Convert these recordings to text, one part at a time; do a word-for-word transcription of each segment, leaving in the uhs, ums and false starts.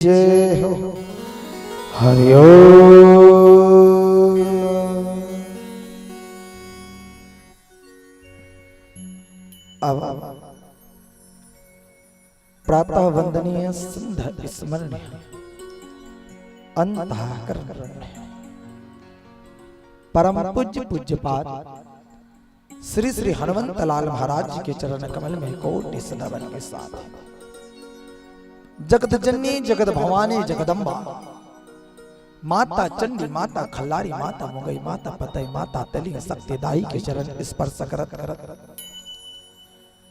जय हो। हरि ओम। अब प्रातः वंदनीय संध्या स्मरणीय अंतःकरण परम पूज्य पूज्यपाद श्री श्री हनुमंत लाल महाराज जी के चरण कमल में कोटि सदा बन के साथ, जगत जननी जगत भवानी जगदम्बा, माता चंडी, माता खल्लारी, माता मुगई, माता पतई, माता तली शक्ति दाई के चरण स्पर्श करत करत,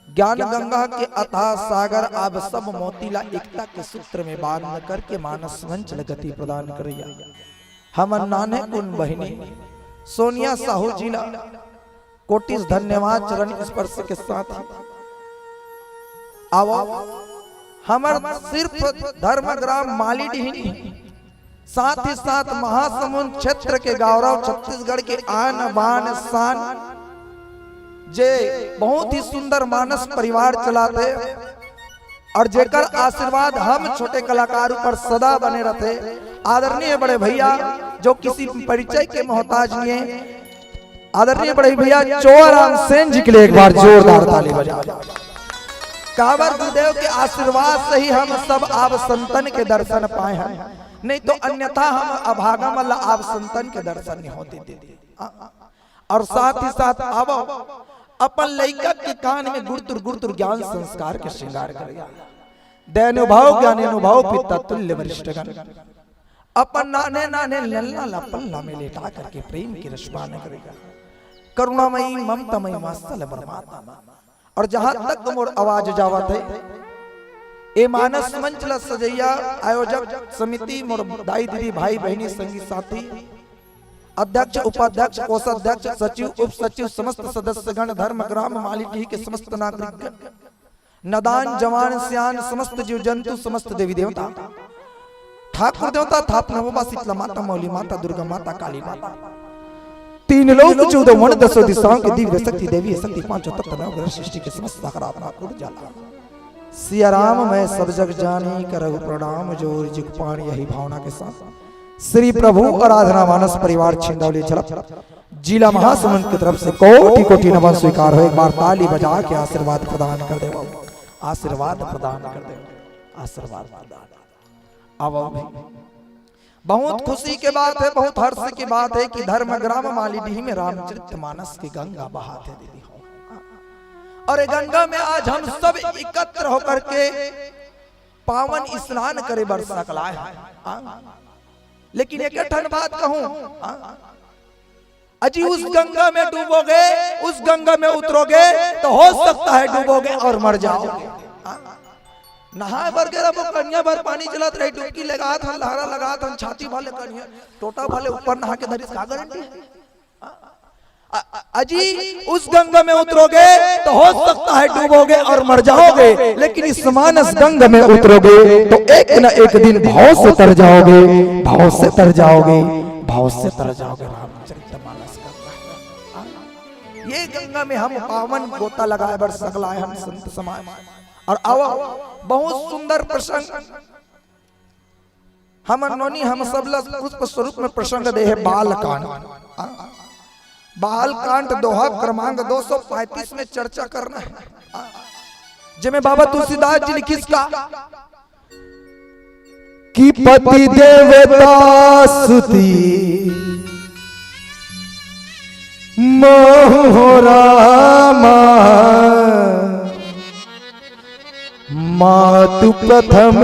ज्ञान गंगा के अथाह सागर आप सब मोती ला एकता के सूत्र में बांध करके मानस मंच ल गति प्रदान करैया हमर नान्हे कुन बहिनी सोनिया साहू जी ला कोटिस धन्यवाद चरण स्पर्श के साथ। आवो, हमर सिर्फ धर्मग्राम मालीडीह ही नहीं, साथ ही साथ महासमुंद क्षेत्र के गौरव, छत्तीसगढ़ के आन बान शान, जे बहुत ही सुंदर मानस परिवार चलाथे और जेकर आशीर्वाद हम छोटे कलाकार ऊपर सदा बने रहथे। आदरणीय बड़े भैया, जो किसी परिचय के मोहताज नहीं है, आदरणीय बड़े भैया चोराम सेन जी के लिए एक बार जोरदार ताली बजा। काबर गुरुदेव के आशीर्वाद से ही हम सब आप संतन के दर्शन पाए हैं, नहीं तो अन्यथा हम अभागा मन ला आप संतन के दर्शन नहीं होते थे। और साथ ही साथ आवो, अपन लइका के कान में गुरतुर गुरतुर ज्ञान संस्कार के श्रृंगार करेगा। दयानुभाव ज्ञानानुभाव पिता तुल्य वरिष्ठगण, अपन नान्हे नान्हे ललना ला पलना में लेटा करके प्रेम की रसपान करेगा। करुणामयी ममतामयी वात्सल परमात्मा। और जहां तक मोर आवाज जावत है, ए मानस मंच ला सजैया आयोजक समिति, मोर दाई दीदी भाई बहिनी संगी साथी, अध्यक्ष उपाध्यक्ष कोषाध्यक्ष सचिव उप सचिव समस्त सदस्यगण धर्मग्राम मालीडीह के समस्त नागरिकगण, नदान जवान सियान समस्त जीव जंतु समस्त देवी देवता ठाकुर देवता थाप नवोबा शीतला माता मौली माता दुर्गा माता काली माता तीन लोक चौदह वन दसों दिशाओं के दिव्य शक्ति देवी शक्ति पांचों तत्व नवग्रह सृष्टि के समस्त सकारात्मक ऊर्जा ला सिया राम मैं सब जग जानी करहु प्रणाम जोर जुग पाणी यही भावना के साथ श्री प्रभु आराधना मानस परिवार छिंदौली झलक जिला महासमुंद की तरफ से कोटि कोटि नमन स्वीकार हो। एक बार ताली बजा के आशीर्वाद प्रदान कर दे, आशीर्वाद प्रदान कर दे, आशीर्वाद प्रदान। अब बहुत खुशी के बात है, बहुत हर्ष की बात है कि धर्मग्राम मालीडीह में रामचरित मानस की गंगा बहात है दीदी हो। और ये गंगा में आज हम सब एकत्र होकर के पावन स्नान करे बर सकलाए हैं। हाँ? लेकिन एक ठन बात कहूं, हाँ? अजी उस गंगा में डूबोगे, उस गंगा में उतरोगे तो हो सकता है डूबोगे और मर जाओगे। हाँ? नहाए बर गे रहो, कनिया भर पानी चलत रही, डुबकी लगात हन, लहरा लगात हन, छाती भले कनिया, टोटा भले ऊपर नहा के धरिस, का गारंटी है? अ-, अ-, अजी उस गंगा में उतरोगे तो हो सकता है डूबोगे और मर जाओगे, लेकिन इस मानस गंगा में उतरोगे तो एक न एक दिन भाव से तर जाओगे, भाव से तर जाओगे, भाव से तर जाओगे। रामचरित मानस गंगा, ये गंगा में हम पावन गोता लगाए बर सकलाए हम संत समाज। और आओ, बहुत सुंदर प्रसंग हमर नोनी हम सब ला पुष्प स्वरूप में प्रसंग दे हे बालकांड। बालकांड दोहा क्रमांक दो सौ पैंतीस में चर्चा करना है, जेमे बाबा तुलसीदास जी लिखिस का कि पति देवता सुती महु हो रामा, मातु प्रथम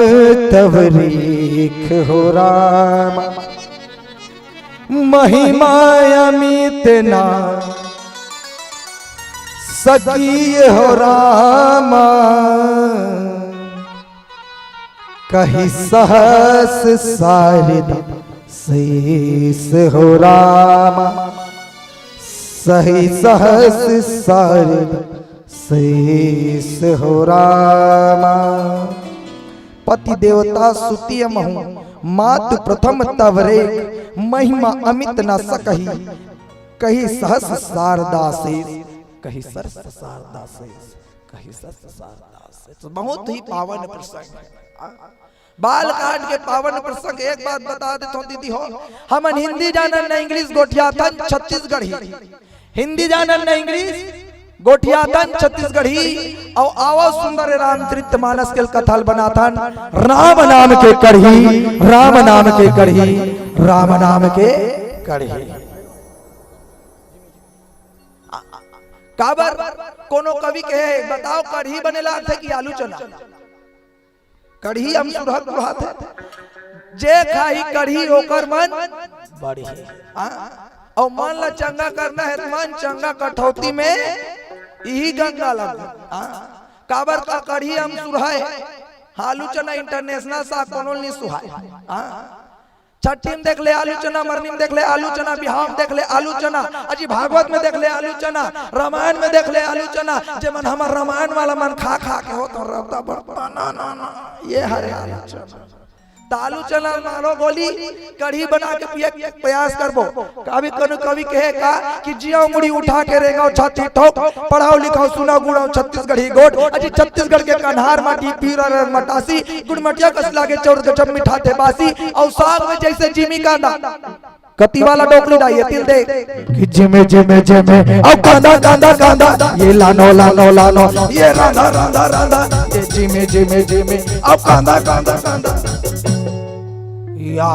तव रेख हो राम। महिमा अमित ना सकी हो राम, कहि सहस सारद शेष हो राम। सही सहस सारद शेष हो रामा। पति देवता सुतिय महु मातु प्रथम तव रेख, महिमा अमित न सकही, कहि सहस सारदा शेष, कहि सहस सारदा शेष, कहि सहस सारदा शेष। तो बहुत ही पावन प्रसंग है। बाल कांड के पावन प्रसंग एक बात बता देथों दीदी हो, हमन हिंदी जानन न इंग्लिश गोठियाथन छत्तीसगढ़ी, हिंदी जानन न इंग्लिश गोठियाथन छत्तीसगढ़ी। अउ आवो सुंदर रामचरित मानस के कथा ल बनाथन राम नाम के कढ़ी, राम नाम के कढ़ी, राम नाम के कढ़ी। काबर कोनो कवि कहे हे, बताओ कढ़ी बने लागथे कि आलू चना? कढ़ी अमसुरहा कुढ़ाथे, जे खाही कढ़ी ओकर मन बढ़ही। हाँ? अउ मन ला चंगा करना हे त मन चंगा कठौती में इही गंगा ला। हाँ? काबर का कढ़ी अमसुरहा हे, आलू चना इंटरनेशनल साग कोनो ल नइ सुहाय। हाँ? छट्ठी में देख ले आलू चना, मरनी में देख ले आलू चना, बिहाव में देख ले आलू चना, अजी भागवत में देख ले आलू चना, रामायण में देख ले आलू चना, जे मन हमर रामायण वाला मन खा खा के होत रद्दा बरता ना ना ना, ये हरे आलू चना। त आलू चना मारो गोली, कढ़ी बना के पिए के प्रयास करबो। कभी कोनो कवि कहे का कि जियो मुड़ी उठा के रेंगो छाती ठोक, पढ़ाओ लिखाओ सुनाओ गुड़ाओ छत्तीसगढ़ी गोठ, अजी छत्तीसगढ़ के कन्हार माटी पीरा रंग मटासी, गुड़मटिया कस लागे चाउर गजब मिठाथे बासी, अउ साग में जइसे जिमी कांदा। कति वाला डोकरी दाई, ये तिल दे। कि जिमे, जिमे, जिमे, अब कांदा, कांदा, कांदा, ये लानो, लानो, लानो, ये रांधा, रांधा, रांधा, ये जिमे, जिमे, जिमे, अब कांदा, कांदा, कांदा। या,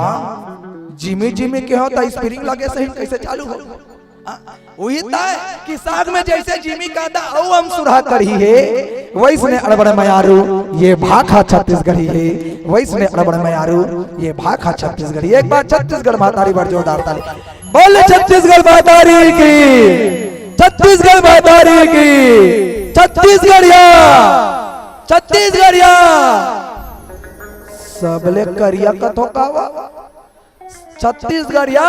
जिमे, जिमे के होता, स्प्रिंग लगे सही, कइसे चालू हो? आ, उही ताय कि साग में जइसे जिमी कांदा अउ अमसुरहा कढ़ी हे, वइसने अड़बड़ मयारू ये भाखा छत्तीसगढ़ी हे, वइसने अड़बड़ मयारू ये भाखा छत्तीसगढ़ी। एक बार छत्तीसगढ़ महतारी बर जोरदार ताली। बोल छत्तीसगढ़ महतारी की, छत्तीसगढ़ महतारी की, छत्तीसगढ़िया, छत्तीसगढ़िया। सबले करिया कथो कावा, छत्तीसगढ़िया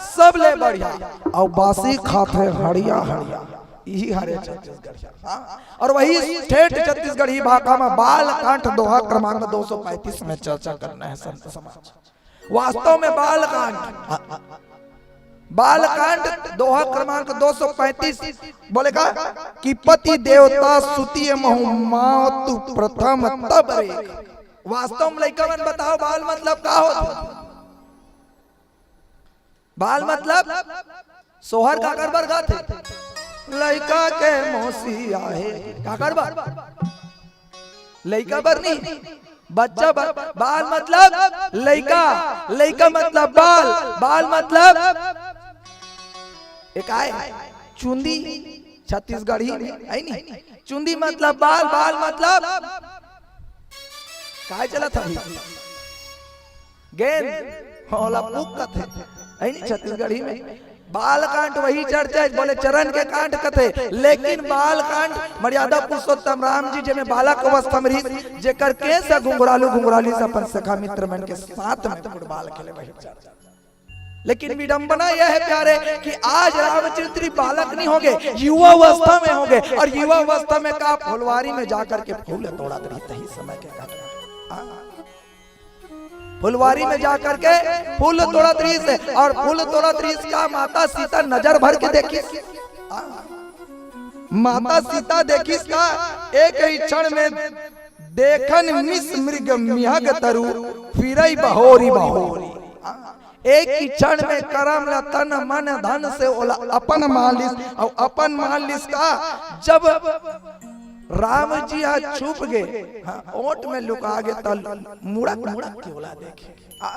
सबले बढ़िया, अउ बासी खाथे हड़िया हड़िया, इही हरे छत्तीसगढ़िया। हाँ? अउ वही ठेठ छत्तीसगढ़ी भाखा में बाल कांड दोहा क्रमांक दो सौ पैंतीस में चर्चा करना हे संत समाज। वास्तव में बाल कांड, बाल कांड दोहा क्रमांक दो सौ पैंतीस बोले का कि पति देवता सुतिय महु मातु प्रथम तब रेख। वास्तव में लइका मन बताओ, बाल मतलब का होथे? बाल मतलब सोहर काकर बर गाथे? लइका के मौसी आहे। काकर बर? लइका बर नहीं, बच्चा बर। बाल मतलब लइका, लइका मतलब बाल, बाल मतलब एक आय चुंदी, छत्तीसगढ़ी में है नहीं, चुंदी मतलब बाल, बाल मतलब काय चलत अभी? गेंद, ओला पुक कथे, है नहीं छत्तीसगढ़ी में। बाल कांड वही चर्चा हे, बोले चरण के कांड कथे, लेकिन बाल कांड मर्यादा पुरुषोत्तम राम जी, जेमे बालक अवस्था में रहिस, जेकर केस ह घुंघरालू घुंघराली से अपन सखा मित्र मन के साथ में फुटबॉल खेले, वही चर्चा। लेकिन विडंबना यह है प्यारे कि आज रामचरित्र बालक नहीं होगे, युवा अवस्था में होगे, और युवा अवस्था में का फुलवारी में जाकर के फूल तोड़त रहिथे, ही समय के घटना। हाँ। फुलवारी में जाकर के फूल तोड़त रहिस हे, और फूल तोड़त रहिस का माता सीता नजर भर के देखिस। हाँ। माता सीता देखिस का एक ही क्षण में देखन मिस मृग मिहग तरु फिरई बहोरी बहोरी। हाँ। एक ही क्षण में करम ला तन मन धन से ओला अपन मान लिस, अउ अपन मान लिस का जब राम जी ह छुप गे, हाँ, ओट में लुका गे, त मुड़क मुड़क के ओला देखे। आ,